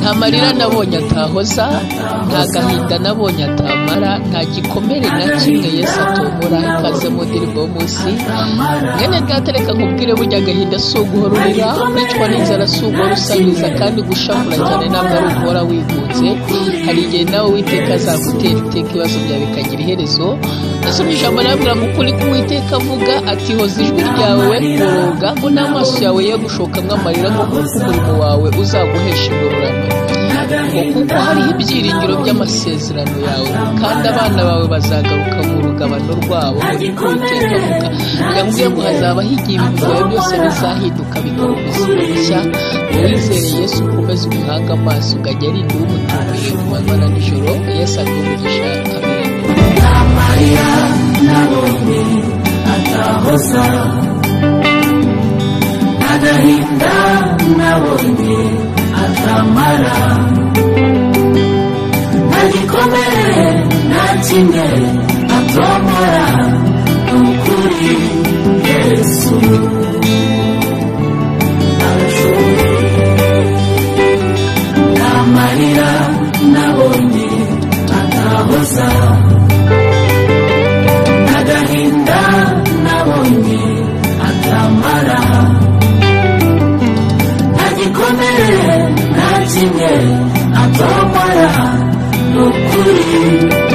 Nta marira nabonye atahoza, nta gahinda nabonye atamara, nta gikomere na kimwe Yesu atomora. Ikaze mu ndirimbo y'umunsi. Mwene data, reka nkubwire, burya agahinda si uguhora urira, kwicwa n'inzara si uguhora usabiriza, kandi gushavura cyane ntabwo ari uguhora wigunze. Hari igihe nawe Uwiteka azagutera iteka, ibibazo byawe bikagira iherezo. Nasomye ijambo rambwira ngo ukuri k'Uwiteka avuga ati: "Hoza ijwi ryawe we kuboroga, ngo n'amaso yawe ye gushokamo amarira, ngo kuko umurimo wawe uzaguhesha ingororano, ngo kuko hariho ibyiringiro by'amasezerano yawe, kandi abana bawe bazagaruka mu rugabano rwabo," ngo niko Uwiteka avuga. Ndakubwira ngo hazabaho igihe ibintu byawe byose bizahinduka, bikaba ubuzima bushya. Wizere Yesu, ukomeze umuhanga amaso, ukajya arinda uwumutumiye ku manywa na nijoro. Yesu aguhe umugisha. Amen. Amarira nabonye atahoza, agahinda nabonye atamara, nta gikomere na kimwe atomora. Ni ukuri Yesu arashoboye. Nta marira nabonye atahoza, agahinda nabonye atamara, nta gikomere na kimwe atomora. Ni ukuri.